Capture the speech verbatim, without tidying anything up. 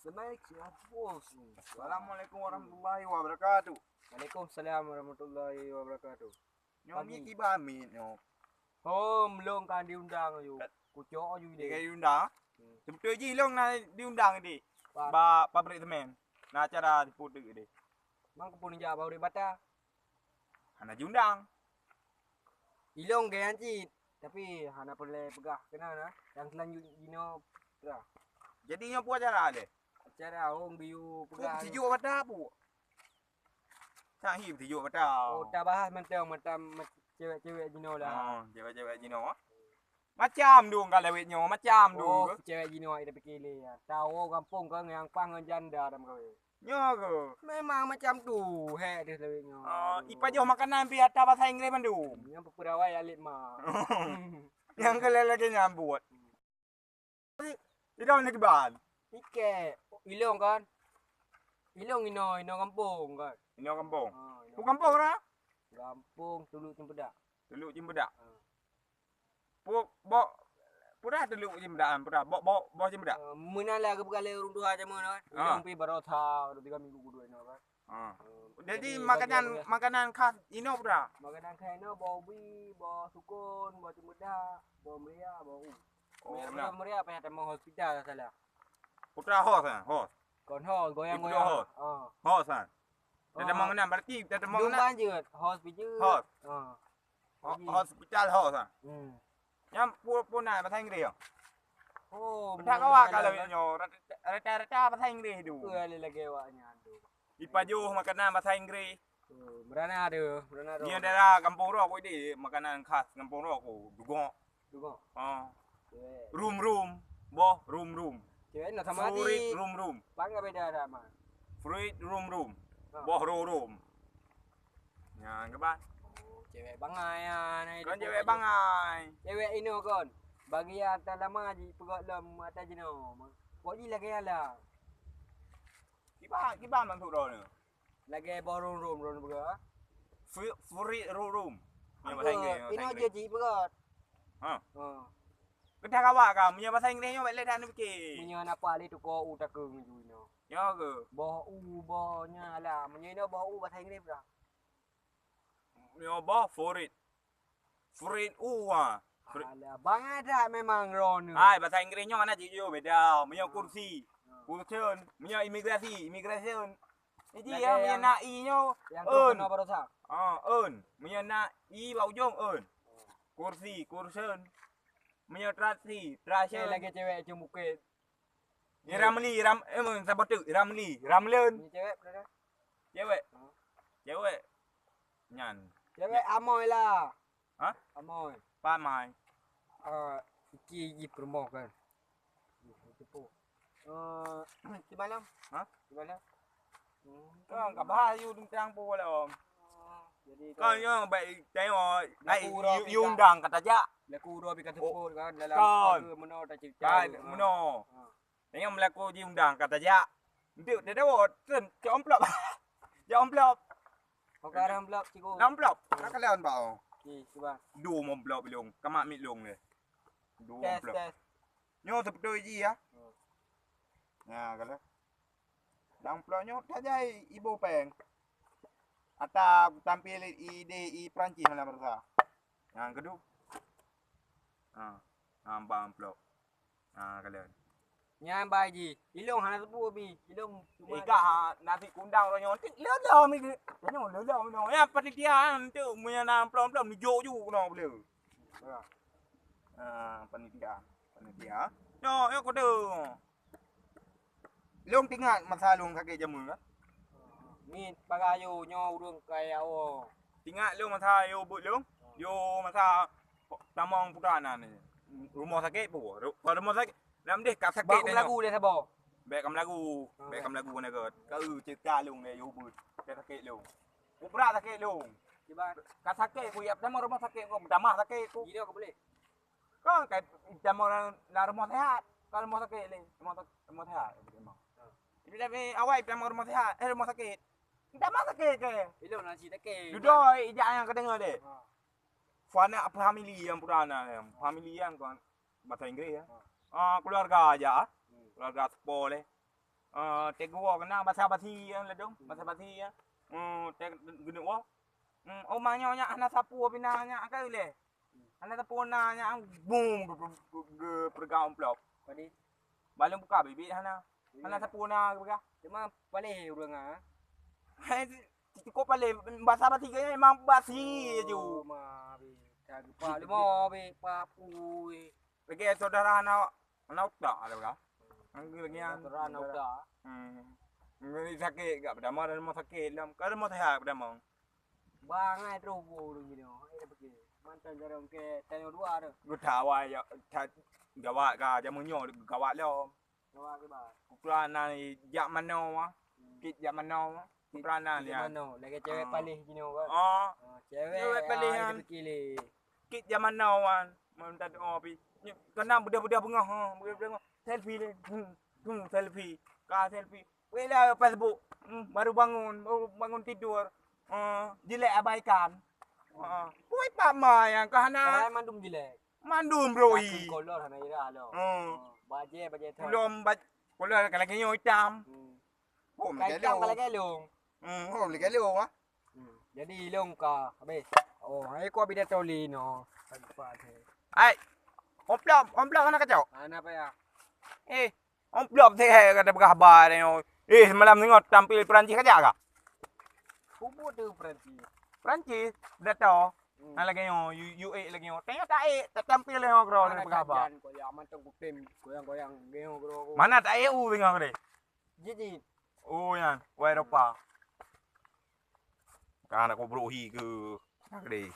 Assalamualaikum warahmatullahi wabarakatuh. Waalaikumsalam warahmatullahi wabarakatuh. Nyoe mi kiban miet nyoe. Hom, lôn ka diundang aju. Kucok aju deh. Ka diundang? Hmm. Seubeutôi jih lôn na diundang di. Ba pabrik semen. Na acara siput deh. Mang keupeue jak bak ureueng bata? Hana jiundang. Ilong gaya cit, tapi hana peureulée peugah keunan na. Yang selanjut jinoe peugah. Jadi nyoe peue acara deh? Acara hong biu peugah. Sijuek bata peue? Sahib sijuek bata. Oh, tabahas mantong mantong cewek-cewek jinoe lah. Oh, cewek-cewek jinoe. Macam dong ka lawét nyoe, macam dong. Oh, cewek jinoe ai tapike lé. Tahu gampông ka nyang pah ngon janda dam gawe. Nyoe ke? Memang macam tu, hek deh lawét nyoe. Oh, ipajoh makanan pi ata bahasa Inggris mandum. Nyang peperawai alit ma. Nyang keu lagée nyambut. Idong ni kiban. Ike, ilong kan? Ilong ino, ino gampông kan? Ino gampông. Ha, ino. Pu gampông ra? Gampông Tuluk Cempedak. Tuluk Cempedak. Ha. Pu bo pura Tuluk Cempedak, pura bo bo bo Cempedak. Ha, meunan lah geupeugah lé ureueng tuha jameun kan. Ha. Ilong pi barosa, dua tiga minggu kedua ino kan. Ha. Ha. Jadi makanan makanan khas ino pura? Makanan khas ino bo ubi, bo sukon, bo cempedak, bo meriah, bo u. Oh, meriah, meriah payah tamong hospital salah. Putra hos ah, hos. Kon hos, goyang-goyang. Hos. Ah. Hos ah. Dah tamong enam berarti dah tamong enam. Banjir, hos bijir. Hos. Ah. Hospital hos ah. Hmm. Nyang pun pun na bahasa Inggris ya. Oh, tak kawa kalau nyoe rata-rata bahasa Inggris tu. Lagi awaknya tu. Ipajoh makanan bahasa Inggris. Oh, merana tu, merana tu. Ni daerah Kampung Roe ko di makanan khas Kampung Roe ko, dugok. Dugok. Ha. Rum rum, boh rum rum. Cewek nak sama di. Rum rum. Bang beda dah mah. Fruit rum rum. Ha. Boh rum rum. Nyan ke ban? Oh, cewek bangai ah. Kon cewek bangai. Cewek ino kon. Bagi ata lama ji peugok lom ata jinoe. Kok ji lagèe ala. Kiban, kiban maksud droeneuh? Lagèe boh rum-rum droeneuh peugah. Fu-, furit rum-rum. Nyang bahasa Inggris, bahasa Inggris. Ino jeuet jipeugah. Ha. Ha. Keudah kawa ka, meunyoe bahasa Inggris nyoe bèk lé that neupike. Meunyoe na pah lé tuko u takeueng ju inoe. Nyoe keuh. Boh u, boh nyan lah. Meunyoe inoe boh u bahasa Inggris peugah. Nyoe boh furit. Furit u ha. Alah, bangai that memang droeneuh. Hai, bahasa Inggris nyoe hana jijok beda. Meunyoe kursi, kursen. Meunyoe imigrasi, immigration. Jadi ya, meunyoe na i nyoe, eun. Ah, eun. Meunyoe na i bak ujong, eun. Kursi, kursen. Meunyoe trasi, trasen. Lagèe cewek Aceh Bukit. Ni Ramli, Ram-, eh, saboh teuk, Ramli, Ramlen. Ni cewek berapa? Cewek. Ha. Cewek. Nyan. Cewek Amoy lah. Ha? Amoy. Pamai. Ah, iki ji promo kan. Tipu. Eh, di malam? Ha? Di malam? Hmm. Kan ka bahas yue tentang peue lom. Jadi kan nyoe baik tengok, baik yu-, yu undang ka tajak. Laku uroe pi ka teupot kan dalam pageue meunoe tacerita. Kan meunoe. Ha. Tengok meulaku ji undang ka tajak. Enteuk dah dawot, cok amplop. Cok amplop. Oke, ada amplop, cikgu. Dah amplop. Nak kalian bak oh. Okey, cuba. Dua amplop ilong, kamak mit long leh. Dua amplop. Tes, tes. Nyoe sebetul ji ya. Hmm. Ya, kalau. Dah amplop nyoe tajai ibu peng. Ata tampil i de i Perancis malam rasa. Yang kedua. Ha, ha, bak amplop. Ha, kalian. Nyan bai ji. Ilong hana teupeu bi. Ilong cuma. Eh, ka, ha, nasi kundang roh nyoe. Lelom ni. Nyoe lelom ni. Ya, panitia tu meunyo na amplop-amplop ni jok ju kena boleh. Ha, panitia. Panitia. Nyoe, ya kode. Lôn teuingat masa lôn sakét jameun kan? Ngieng paga yo nyoe ureueng kaya woe. Teuingat lôn masa yo beuet lôn, yo masa tamong putra na ni. Rumoh sakét pu, ru-, rumoh sakét. Lam deh ka sakét. Bak meulagu deh saboh. Bèk ka meulagu, bèk ka meulagu na gèt. Ka eu cerita lôn deh yo beuet. Ka sakét lôn. Ku brat sakét lôn. Kiban. Ka sakét ku, ya, tamong rumoh sakét ku, tamah sakét ku. Gila ka boleh. Kan kai tamong lam, lam rumoh sehat. Kan rumoh sakét lé. Rumoh sak-, rumoh sehat. Tapi, tapi awai tamong rumoh sehat, eh, rumoh sakét. Tamong sakét ke? Ilong nan cit sakét. Dudoe ijak nyang ka deungoe deh. Ha. Fana family nyang purana nyang. Family nyang kan bahasa Inggris ya. Ha. Ah, keluarga aja ah. Hmm. Keluarga sepo leh. Eh, teuk geuwoe keunan basa-basi ya, ladom, basa-basi ya. Hmm, teuk geuneuk woe. Hmm, oh, ma nyoe nyak hana sapeue pih na nyak ka lé. Hana sapeue na nyak, bum, geu-, geu-, geu-, geupeugah amplop. Padé? Balong buka bibit hana. Hana sapeue na geupeugah. Cuma paléh ureueng ah. Hai, cukup paléh, basa-basi kayaknya memang basi aju. Oh, ma, beh. Ka geupak limo, beh, papui. Lagèe saudara aneuk, aneuk utak ada ka. Lagèe lagèe saudara aneuk utak. Hmm. Ngon sakét gak pertama dalam rumah sakét lom. Ka rumah sehat pertama. Bangai terus bu ureueng gini. Ai dah pergi. Mantan jarang ke tanya dua tu. Geuta awai ya, gawat ka jameun nyoe gawat lom. Gawat ke ba? Kukra na jak manoe ah. Kit jak manoe ah. Kukra na ya. Manoe, lagi cewek paléh gini kan. Oh. Cewek paléh kan. Kit zaman now wan, mantap oh pi. Kena bedah-bedah bengah ha, bedah-bedah bengah. Selfie le. Hmm, hmm, selfie. Ka selfie. Weh lah Facebook. Hmm, baru bangun, baru bangun tidur. Ha, jelek abaikan. Ha. Woi pama yang kahana. Mandum jelek. Mandum bro i. Kolor hana ira lo. Hmm. Baje baje tu. Belum baj kolor kalau kayaknya hitam. Hmm. Oh, hitam kalau galung. Hmm, oh, kalau galung ah. Hmm. Jadi ilong ka habis. Oh, hai ko bida toli no. Hai. Omplop, omplop anak kacau. Anak apa ya? Eh, omplop teh hai kata peugah haba deh. Eh, semalam tengok tampil Perancis kajak ka? Kubu tu Perancis. Perancis, dah tahu. Hmm. Nah, lagi nyo, U A E lagi nyo. Tengok tak eh, tak tampil lagi nyo kro ni peugah haba. Kajan, koyak mantong kutem, goyang-goyang, genyo kro. Mana tak eh u tengok deh? Jijik. Oh, nyan. Wah, Eropa. Kan aku beruhi ke. Nak deh.